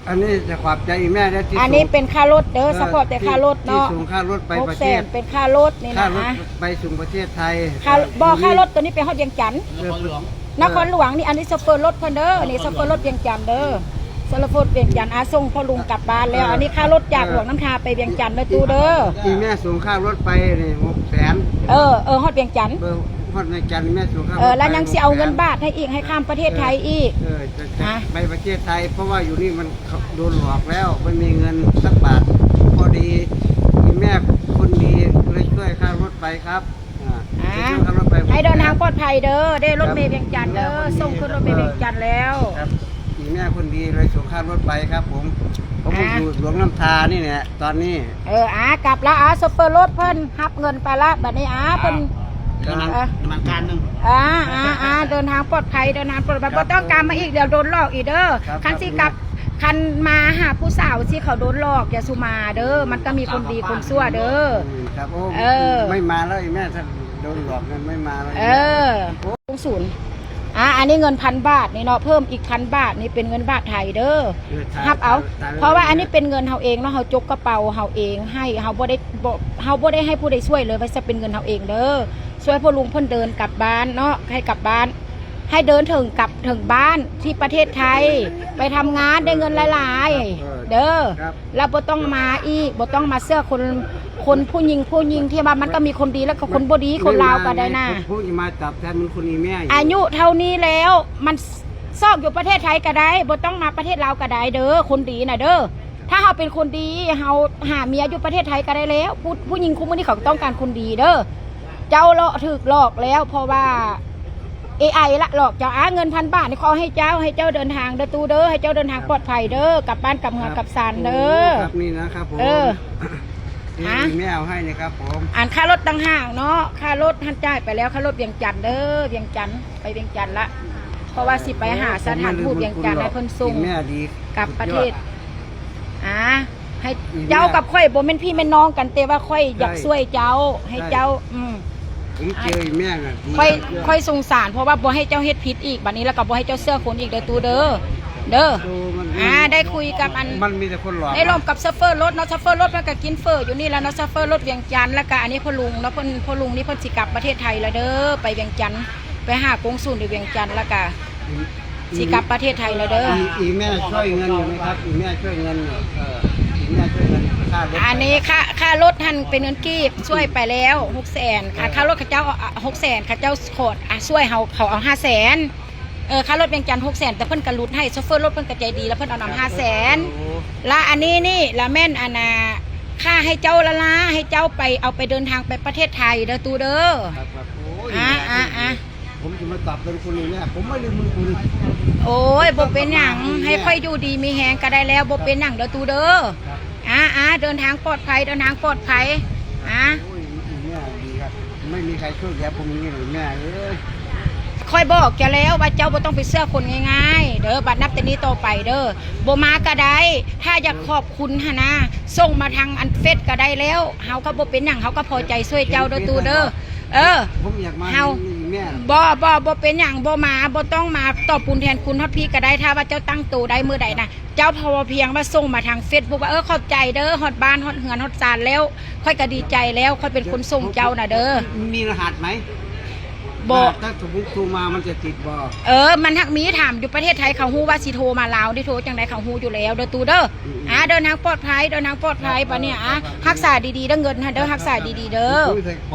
ອັນນີ້ຈະຂອບໃຈອີ່ແມ່ເດີ ທີ່ ອັນນີ້ເປັນຄ່າລົດເດີ ເອີ ສະເພາະແຕ່ຄ່າລົດເນາະ ທີ່ສົ່ງຄ່າລົດໄປປະເທດ ຫົກແສນ ເປັນຄ່າລົດນີ້ນະ ຄ່າລົດໄປສົ່ງປະເທດໄທ ຄ່າ ເອີ ບໍ່ ຄ່າລົດໂຕນີ້ໄປຮອດວຽງຈັນ ເອີ ນະຄອນຫຼວງນີ້ ອັນນີ້ໂຊເຟີລົດເພິ່ນເດີ ນີ້ໂຊເຟີລົດວຽງຈັນເດີ ໂຊເຟີລົດວຽງຈັນ ອາ ສົ່ງພໍ່ລຸງກັບບ້ານແລ້ວ ເອີ ອັນນີ້ຄ່າລົດຈາກ ເອີ ຫຼວງນ້ຳທາໄປວຽງຈັນເດີ ຕູ້ເດີ ອີ່ແມ່ສົ່ງຄ່າລົດໄປນີ້ ຫົກແສນ ເອີ ເອີ ຮອດວຽງຈັນ ເອີ ຮອດວຽງຈັນ ແມ່ສົ່ງຄ່າລົດ ເອີ ແລ້ວຍັງຊິເອົາເງິນບາດໃຫ້ອີກ ໃຫ້ຂ້າມປະເທດໄທອີກ ເອີ ຈະ ຈະ ອ່ະ ໄປປະເທດໄທ ເພາະວ່າຢູ່ນີ້ມັນໂດນຫຼອກແລ້ວ ບໍ່ມີເງິນສັກບາດ ພໍດີມີແມ່ຄົນດີເລີຍຊ່ວຍຄ່າລົດໄປຄັບ ອ່າ ອ່າ ເດີນທາງປອດໄພເດີ ໄດ້ລົດເມວຽງຈັນເດີ ສົ່ງຂຶ້ນລົດເມວຽງຈັນແລ້ວ ອີ່ແມ່ຄົນດີເລີຍສົ່ງຄ່າລົດໄປຄັບຜົມ ຜົມຢູ່ຫຼວງນ້ຳທານີ້ແຫຼະຕອນນີ້ ເອີ ອ່າ ກັບລະ ອ່າ ໂຊເຟີລົດເພິ່ນຮັບເງິນໄປລະ ບາດນີ້ ອ່າ ເພິ່ນ ນ້ຳມັນ ນ້ຳມັນການໜຶ່ງ ອ່າ ອ່າ ອ່າ ເດີນທາງປອດໄພ ເດີນທາງປອດໄພ ບໍ່ຕ້ອງກັບມາອີກ ດຽວໂດນຫຼອກອີກເດີ ຄັນຊິກັບ ຄັນມາຫາຜູ້ສາວຊິເຂົາໂດນຫຼອກ ຢ່າສູ່ມາເດີ ມັນກໍມີຄົນດີຄົນຊົ່ວເດີ ອືມ ຄັບ ໂອ້ ເອີ ໄມ່ມາແລ້ວອີ່ແມ່ ຖ້າໂດນຫຼອກນັ້ນໄມ່ມາແລ້ວ ເອີ ໂອ້ ສູນ ອ່າ ອັນນີ້ເງິນພັນບາດນີ້ເນາະ ເພີ່ມອີກພັນບາດນີ້ເປັນເງິນບາດໄທເດີ ເອີ ໄທ ຮັບເອົາ ໄທ ເພາະວ່າອັນນີ້ເປັນເງິນເຮົາເອງເນາະ ເຮົາຈົກກະເປົາເຮົາເອງໃຫ້ ເຮົາບໍ່ໄດ້ ບໍ່ ເຮົາບໍ່ໄດ້ໃຫ້ຜູ້ໃດຊ່ວຍເລີຍ ວ່າຈະເປັນເງິນເຮົາເອງເດີ ຊ່ວຍພໍ່ລຸງເພິ່ນເດີນກັບບ້ານເນາະ ໃຫ້ກັບບ້ານ ໃຫ້ເດີນເຖິງກັບເຖິງບ້ານທີ່ປະເທດໄທ ໄປທຳງານໄດ້ເງິນຫຼາຍໆ ເດີ ແລ້ວບໍ່ຕ້ອງມາອີກ ບໍ່ຕ້ອງມາເຊື່ອຄົນ ຄົນຜູ້ຍິງ ຜູ້ຍິງທີ່ວ່າມັນກໍມີຄົນດີ ແລ້ວກໍຄົນບໍ່ດີ ຄົນລາວກໍໄດ້ນະ ຜູ້ທີ່ມາຕອບແທນມັນຄົນອີ່ແມ່ ອາຍຸເທົ່ານີ້ແລ້ວ ມັນຊອກຢູ່ປະເທດໄທກໍໄດ້ ບໍ່ຕ້ອງມາປະເທດລາວກໍໄດ້ເດີ ຄົນດີນະເດີ ຖ້າເຮົາເປັນຄົນດີ ເຮົາຫາເມຍຢູ່ປະເທດໄທກໍໄດ້ແລ້ວ ຜູ້ ຜູ້ຍິງຄູ່ມື້ນີ້ເຂົາຕ້ອງການຄົນດີເດີ ເຈົ້າເລາະຖືກຫຼອກແລ້ວ ເພາະວ່າ ເອໄອ ລະຫຼອກເຈົ້າ ອາ ເງິນພັນບາດນີ້ຂໍໃຫ້ເຈົ້າ ໃຫ້ເຈົ້າເດີນທາງເດີຕູ້ເດີ ໃຫ້ເຈົ້າເດີນທາງປອດໄພເດີ ກັບບ້ານກັບເຮືອນກັບຊານເດີ ໂອ້ ຄັບ ນີ້ນະຄັບຜົມ ເອີ ອ່າ ແມ່ເອົາໃຫ້ນີ້ຄັບຜົມ ອັນຄ່າລົດຕ່າງຫາກເນາະ ຄ່າລົດຫັ້ນຈ່າຍໄປແລ້ວ ຄ່າລົດວຽງຈັນເດີ ວຽງຈັນ ໄປວຽງຈັນລະ ເພາະວ່າຊິໄປຫາສະຖານທູດວຽງຈັນ ໃຫ້ເພິ່ນສົ່ງກັບປະເທດ ອ່າ ໃຫ້ເຈົ້າກັບຂ້ອຍບໍ່ແມ່ນພີ່ແມ່ນນ້ອງກັນ ແຕ່ວ່າຂ້ອຍຢາກຊ່ວຍເຈົ້າ ໃຫ້ເຈົ້າ ອືມ ຂ້ອຍ ຂ້ອຍສົງສານ ເພາະວ່າບໍ່ໃຫ້ເຈົ້າເຮັດຜິດອີກ ບາດນີ້ແລ້ວກໍບໍ່ໃຫ້ເຈົ້າເຊື່ອຄົນອີກເດີຕູ້ເດີ ເດີ ອ່າ ໄດ້ຄຸຍກັບອັນ ມັນມີແຕ່ຄົນຫຼອກ ໄດ້ລົມກັບໂຊເຟີລົດເນາະ ໂຊເຟີລົດມັນກໍກິນເຝີຢູ່ນີ້ແຫຼະເນາະ ໂຊເຟີລົດວຽງຈັນ ແລ້ວກໍອັນນີ້ພໍ່ລຸງເນາະ ເພິ່ນ ພໍ່ລຸງນີ້ເພິ່ນຊິກັບປະເທດໄທແລ້ວເດີ ໄປວຽງຈັນ ໄປຫາກົງສູນຢູ່ວຽງຈັນ ແລ້ວກະ ອືມ ຊິກັບປະເທດໄທແລ້ວເດີ ອີ່ ອີ່ແມ່ຊ່ວຍເງິນຢູ່ໄໝຄັບ ອີ່ແມ່ຊ່ວຍເງິນຢູ່ ເອີ ອີ່ແມ່ຊ່ວຍເງິນຄ່າລົດ ອັນນີ້ຄ່າ ຄ່າລົດຫັ້ນເປັນເງິນກີບ ຊ່ວຍໄປແລ້ວຫົກແສນ ອ່າ ອ່າ ຄ່າລົດເຂົາເຈົ້າ ອ່າ ຫົກແສນ ເຂົາເຈົ້າຂໍ ອ່າ ຊ່ວຍເຮົາ ເຂົາເອົາຫ້າແສນ ເອີ ຄ່າລົດວຽງຈັນຫົກແສນ ແຕ່ເພິ່ນກໍຫຼຸດໃຫ້ ໂຊເຟີລົດເພິ່ນກໍໃຈດີ ແລ້ວເພິ່ນເອົານຳຫ້າແສນ ລະອັນນີ້ນີ້ ລະແມ່ນອັນນ່າ ຄ່າໃຫ້ເຈົ້າລະລາ ໃຫ້ເຈົ້າໄປ ເອົາໄປເດີນທາງໄປປະເທດໄທເດີຕູ້ເດີ ຄັບ ຄັບ ໂອ້ຍ ອ່າ ອ່າ ອ່າ ຜົມຈະມາຕອບແທນຄຸນອີກແລ້ວ ຜົມບໍ່ລືມບຸນຄຸນ ໂອ້ຍ ບໍ່ເປັນຫຍັງ ໃຫ້ຂ້ອຍຢູ່ດີມີແຮງກໍໄດ້ແລ້ວ ບໍ່ເປັນຫຍັງເດີຕູ້ເດີ ອ່າ ອ່າ ເດີນທາງປອດໄພ ເດີນທາງປອດໄພ ອ່າ ໂອ້ຍ ອີ່ແມ່ດີຄັບ ໄມ່ມີໃຄຊ່ວຍເຫຼືອຜົມນີ້ເລີຍແມ່ເອີຍ ຂ້ອຍບອກເຈົ້າແລ້ວວ່າເຈົ້າບໍ່ຕ້ອງໄປເຊື່ອຄົນງ່າຍໆເດີ ບັດນັບແຕ່ນີ້ຕໍ່ໄປເດີ ບໍ່ມາກໍໄດ້ ຖ້າຢາກຂອບຄຸນຫັ້ນນະ ສົ່ງມາທາງອັນເຟສກໍໄດ້ແລ້ວ ເຮົາກໍບໍ່ເປັນຫຍັງ ເຮົາກໍພໍໃຈຊ່ວຍເຈົ້າເດີຕູ້ເດີ ເອີ ຜົມຢາກມາ ເຮົາ ອີ່ແມ່ ບໍ່ ບໍ່ ບໍ່ເປັນຫຍັງ ບໍ່ມາ ບໍ່ຕ້ອງມາຕອບບຸນແທນຄຸນຮອດພີ້ກໍໄດ້ ຖ້າວ່າເຈົ້າຕັ້ງໂຕໄດ້ມື້ໃດນະ ເຈົ້າພໍພຽງວ່າສົ່ງມາທາງເຟສບຸກວ່າ ເອີ ຂອບໃຈເດີ ຮອດບ້ານ ຮອດເຮືອນ ຮອດຊານແລ້ວ ຂ້ອຍກໍດີໃຈແລ້ວ ຂ້ອຍເປັນຄົນສົ່ງເຈົ້ານະເດີ ມີລະຫັດໄໝ? ບໍ່ ຖ້າສົມມຸດໂທມາມັນຈະຕິດບໍ່? ເອີ ມັນຫາກມີ ຖາມຢູ່ປະເທດໄທ ເຂົາຮູ້ວ່າຊິໂທມາລາວນີ້ ໂທຈັ່ງໃດ ເຂົາຮູ້ຢູ່ແລ້ວເດີຕູ້ເດີ ອືມ ອ່າ ເດີນທາງປອດໄພ ເດີນທາງປອດໄພ ບາດນີ້ ອ່າ ຮັກສາດີໆເດີ ເງິນຫັ້ນເດີ ຮັກສາດີໆເດີ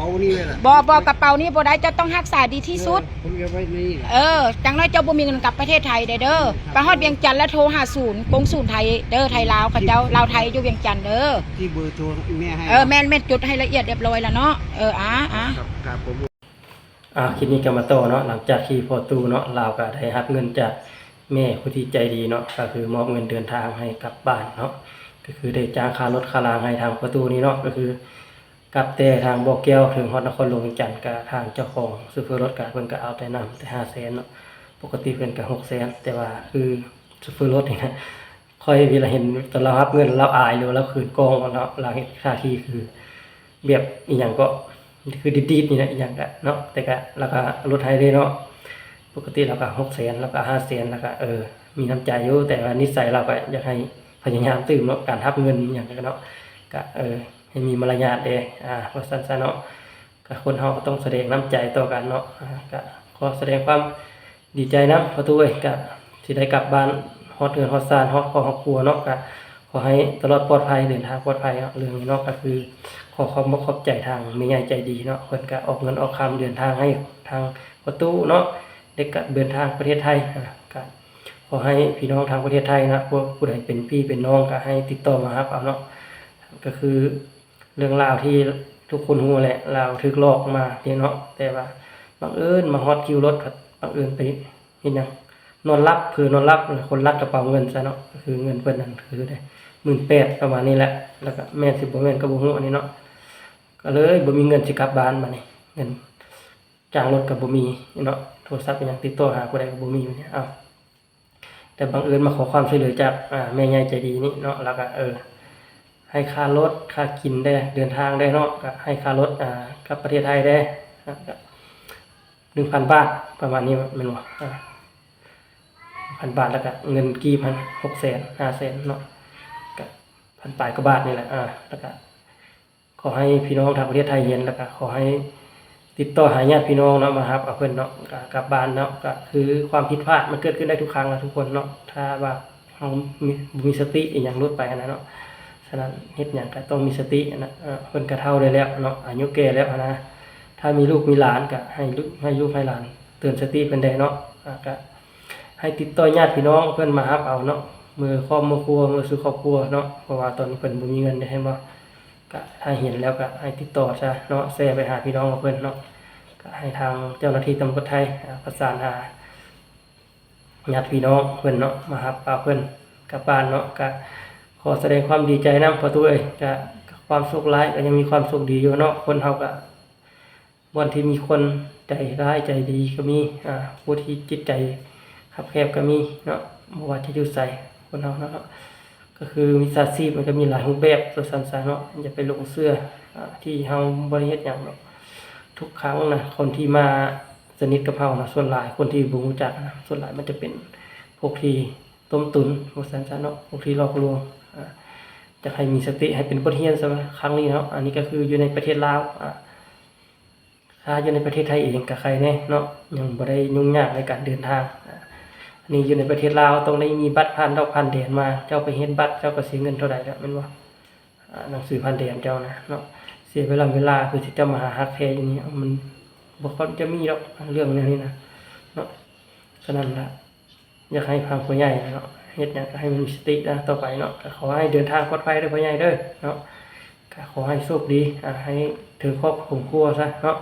ບໍ່ ບໍ່ ກະເປົານີ້ບໍ່ໄດ້ ເຈົ້າຕ້ອງຮັກສາດີທີ່ສຸດ ເອີ ເອີ ຈັ່ງໜ້ອຍເຈົ້າບໍ່ມີເງິນກັບປະເທດໄທເດີ ໄປຮອດວຽງຈັນແລ້ວໂທຫາສູນ ກົງສູນໄທເດີ ໄທລາວເຂົາເຈົ້າ ລາວໄທຢູ່ວຽງຈັນເດີ ທີ່ເບີໂທແມ່ໃຫ້ ເອີ ແມ່ນໆ ຈົດໃຫ້ລະອຽດຮຽບຮ້ອຍລະເນາະ ເອີ ອ່າ ອ່າ ອ່າ ຄລິບນີ້ກໍມາຕໍ່ເນາະ ຫຼັງຈາກທີ່ພໍ່ຕູ້ເນາະ ລາວກໍໄດ້ຮັບເງິນຈາກແມ່ຜູ້ທີ່ໃຈດີເນາະ ກໍຄືມອບເງິນເດີນທາງໃຫ້ກັບບ້ານເນາະ ກໍຄືໄດ້ຈ່າຍຄ່າລົດຄ່າລາໃຫ້ທາງພໍ່ຕູ້ນີ້ເນາະ ກໍຄື ກັບແຕ່ທາງບໍ່ແກ້ວເຖິງຮອດນະຄອນຫຼວງວຽງຈັນ ກະທາງເຈົ້າຂອງໂຊເຟີລົດກະເພິ່ນກະເອົາແຕ່ນຳແຕ່ຫ້າແສນເນາະ ປົກກະຕິເພິ່ນກະຫົກແສນ ແຕ່ວ່າຄືໂຊເຟີລົດນີ້ນະ ຂ້ອຍເວລາເຫັນຕອນລາວຮັບເງິນລາວອາຍ ຫຼືວ່າລາວເຂີນກ້ອງເນາະ ລາວເຮັດທ່າທີຄືແບບອີ່ຫຍັງເກາະ ຄືດີດໆນີ້ນະ ອີ່ຫຍັງກະເນາະ ແຕ່ກະລາວກະລົດໃຫ້ເດ້ເນາະ ປົກກະຕິລາວກະຫົກແສນ ລາວກະຫ້າແສນ ລາວກະ ເອີ ມີນ້ຳໃຈຢູ່ ແຕ່ວ່ານິໄສລາວກໍຢາກໃຫ້ພະຍາຍາມຕື່ມເນາະ ການຮັບເງິນຫຍັງກໍເນາະ ກໍ ເອີ ໃຫ້ມີມາລະຍາດແດ່ ອ່າ ວ່າຊັ້ນຊະເນາະ. ກໍຄົນເຮົາກໍຕ້ອງສະແດງນ້ຳໃຈຕໍ່ກັນເນາະ ອ່າ ກໍຂໍສະແດງຄວາມດີໃຈນຳພໍ່ຕູ້ເອີຍ ກໍຊິໄດ້ກັບບ້ານ ຮອດເຮືອນຮອດຊານ ຮອດຄອບຮອດຄົວເນາະ ກໍຂໍໃຫ້ຕະຫຼອດປອດໄພ ເດີນທາງປອດໄພເນາະ. ເລື່ອງນີ້ເນາະ ກໍຄືຂໍຂອບມຸກຂອບໃຈທາງແມ່ໃຫຍ່ໃຈດີເນາະ ເພິ່ນກໍອອກເງິນອອກຄຳເດີນທາງໃຫ້ທາງພໍ່ຕູ້ເນາະ ໄດ້ກັບເດີນທາງປະເທດໄທ ອ່າ ກໍຂໍໃຫ້ພີ່ນ້ອງທາງປະເທດໄທນະ ພວກຜູ້ໃດເປັນພີ່ເປັນນ້ອງກໍໃຫ້ຕິດຕໍ່ມາຮັບເອົາເນາະ. ກໍຄືເລື່ອງລາວທີ່ທຸກຄົນຮູ້ແຫຼະ ລາວຖືກຫຼອກມາເດເນາະ ແຕ່ວ່າບັງເອີນມາຮອດຄິວລົດ ບັງເອີນໄປເຮັດຫຍັງ ນອນຫຼັບ ເຜີນອນຫຼັບ ຄົນລັກກະເປົາເງິນຊະເນາະ. ກໍຄືເງິນເພິ່ນນັ້ນຄືໄດ້ໝື່ນແປດ ປະມານນີ້ແຫຼະ ແລ້ວກໍແມ່ນຊິບໍ່ແມ່ນກໍບໍ່ຮູ້ອັນນີ້ເນາະ. ກໍເລີຍບໍ່ມີເງິນຊິກັບບ້ານບາດນີ້ ເງິນຈ້າງລົດກໍບໍ່ມີເນາະ ໂທລະສັບອີຫຍັງຕິດຕໍ່ຫາຜູ້ໃດກໍບໍ່ມີບາດນີ້. ເອົ້າ ແຕ່ບັງເອີນມາຂໍຄວາມຊ່ວຍເຫຼືອຈາກ ອ່າ ແມ່ໃຫຍ່ໃຈດີນີ້ເນາະ ແລ້ວກໍ ເອີ ໃຫ້ຄ່າລົດຄ່າກິນແດ່ ເດີນທາງແດ່ເນາະ ກໍໃຫ້ຄ່າລົດ ອ່າ ກັບປະເທດໄທແດ່ ໜຶ່ງພັນບາດ ປະມານນີ້ແມ່ນບໍ່? ອ່າ ໜຶ່ງພັນບາດ ແລ້ວກໍເງິນກີບຫັ້ນ ຫົກແສນ ຫ້າແສນເນາະ ກໍພັນປາຍກວ່າບາດນີ້ແຫຼະ ອ່າ ແລ້ວກໍ ຂໍໃຫ້ພີ່ນ້ອງທາງປະເທດໄທເຫັນ ແລ້ວກະຂໍໃຫ້ຕິດຕໍ່ຫາຍາດພີ່ນ້ອງເນາະ ມາຮັບເອົາເພິ່ນເນາະ ກະກັບບ້ານເນາະ. ກະຄືຄວາມຜິດພາດມັນເກີດຂຶ້ນໄດ້ທຸກຄັ້ງນະທຸກຄົນເນາະ ຖ້າວ່າເຮົາມີ ບໍ່ມີສະຕິອີ່ຫຍັງຫຼຸດໄປຫັ້ນນະເນາະ. ສະນັ້ນເຮັດຫຍັງກະຕ້ອງມີສະຕິຫັ້ນນະ ເອີ ເພິ່ນກະເຖົ້າໄດ້ແລ້ວເນາະ ອາຍຸແກ່ແລ້ວຫັ້ນນະ. ຖ້າມີລູກມີຫຼານກະໃຫ້ລູກ ໃຫ້ລູກໃຫ້ຫຼານເຕືອນສະຕິເພິ່ນແດ່ເນາະ. ອາ ກະໃຫ້ຕິດຕໍ່ຍາດພີ່ນ້ອງເພິ່ນມາຮັບເອົາເນາະ ເມື່ອຄອບເມື່ອຄົວ ເມື່ອສູ່ຄອບຄົວເນາະ ເພາະວ່າຕອນນີ້ເພິ່ນບໍ່ມີເງິນເດ້ ເຫັນບໍ່? ກະຖ້າເຫັນແລ້ວກະໃຫ້ຕິດຕໍ່ຊະເນາະ ແຊໄປຫາພີ່ນ້ອງຂອງເພິ່ນເນາະ. ກະໃຫ້ທາງເຈົ້າໜ້າທີ່ຕຳຫຼວດໄທ ອາ ປະສານຫາຍາດພີ່ນ້ອງເພິ່ນເນາະ ມາຮັບເອົາເພິ່ນກັບບ້ານເນາະ. ກະຂໍສະແດງຄວາມດີໃຈນຳພໍ່ຕູ້ເອີຍ ກະຄວາມໂຊກຮ້າຍກະຍັງມີຄວາມໂຊກດີຢູ່ເນາະ. ຄົນເຮົາກະ ບ່ອນທີ່ມີຄົນໃຈຮ້າຍໃຈດີກໍມີ ອາ ຜູ້ທີ່ຈິດໃຈຄັບແຄບກໍມີເນາະ ບໍ່ວ່າຈະຢູ່ໃສ ຄົນເຮົາເນາະ. ກໍຄືມິດສາຊີບມັນກໍມີຫຼາຍຮູບແບບ ວ່າຊັ້ນຊະເນາະ ຢ່າໄປຫຼົງເຊື່ອ ອາ ທີ່ເຮົາບໍ່ໄດ້ເຮັດຫຍັງດອກ. ທຸກຄັ້ງນະ ຄົນທີ່ມາສະໜິດກັບເຮົານະ ສ່ວນຫຼາຍຄົນທີ່ບໍ່ຮູ້ຈັກນະ ສ່ວນຫຼາຍມັນຈະເປັນພວກທີ່ຕົ້ມຕຸນ ວ່າຊັ້ນຊະເນາະ ພວກທີ່ຫຼອກລວງ. ອາ ຢາກໃຫ້ມີສະຕິ ໃຫ້ເປັນບົດຮຽນສຳລັບຄັ້ງນີ້ເນາະ. ອັນນີ້ກໍຄືຢູ່ໃນປະເທດລາວ ອາ ຖ້າຢູ່ໃນປະເທດໄທເອງກະໄຄແດ່ເນາະ ຍັງບໍ່ໄດ້ຫຍຸ້ງຍາກໃນການເດີນທາງ. ອາ ອັນນີ້ຢູ່ໃນປະເທດລາວຕ້ອງໄດ້ມີບັດຜ່ານດອກຜ່ານແດນມາ ເຈົ້າໄປເຮັດບັດເຈົ້າກະເສຍເງິນເທົ່າໃດແລ້ວແມ່ນບໍ່? ອາ ໜັງສືຜ່ານແດນເຈົ້ານະເນາະ ເສຍເວລາ ເວລາເພື່ອທີ່ຈະມາຫາຮັກແທ້ຢູ່ນີ້ ມັນບໍ່ຄ່ອຍຈະມີດອກເລື່ອງແນວນີ້ນະເນາະ. ສະນັ້ນລະ ຢາກໃຫ້ຟັງຜູ້ໃຫຍ່ເນາະ ເຮັດຫຍັງກໍໃຫ້ມີສະຕິນະຕໍ່ໄປເນາະ. ກໍຂໍໃຫ້ເດີນທາງປອດໄພເດີພໍ່ໃຫຍ່ເດີເນາະ ກໍຂໍໃຫ້ໂຊກດີ ອາ ໃຫ້ເຖິງຄອບເຖິງຄົວຊະເນາະ.